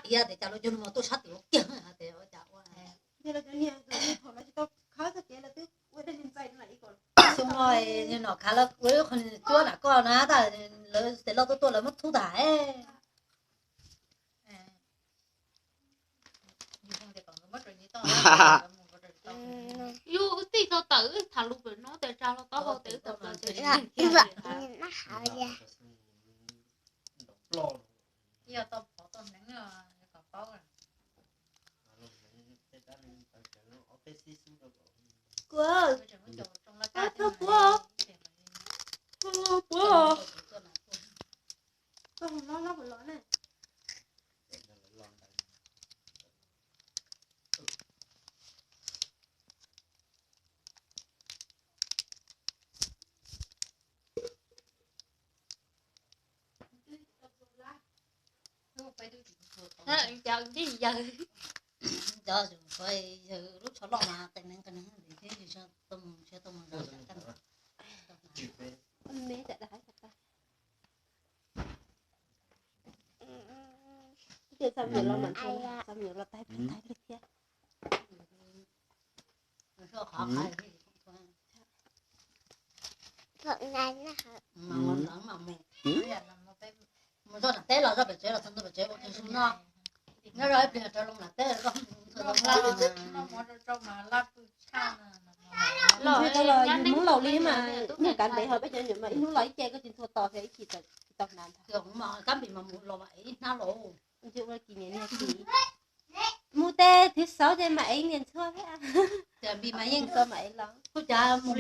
Tias tias cas lawv cov no tuaj sab tim ua kiag hais tias ua cas ua. Xyoo no nws nom khav lawv ua ib qho nws cuab nram koj na, lawv tes loj tuaj tuaj lawv muab thub tas. Yus wb tij tau tawm wb tham lus pem no tes tsa hlo taub hau tes wb tau plaws tes. Yog tau pov tau hneev kom paub. Kuv, kuv, kuv, koj hu lob lob hu lob na. Cov yawg lub tsho loj mas qee neeg qee neeg thiab, tsis tau mus tsis tau mus zov. Ces txaj muag los mas txaj muag los tais tais li thiab. Mus zoj nam teb los zoj pem tsev los txog ntua pem tsev ua kiag su no. Nyob zoj ib pliag rov loo nam teb los. Los yus Hmoob laus li mas muag kav ntev ho peb cov nyuam mas ib hnub los ib ce koj tsis nthua tos thiab ib chim tsis tau hnav ntag. Kab npis mas mus los mas ev ib hnab los. Ua kis niam niag txiv mus tej thwv xauv ces mas ev niag ntxhua thiab. Npis mas yeej txo mas ev los. Kuj cas mus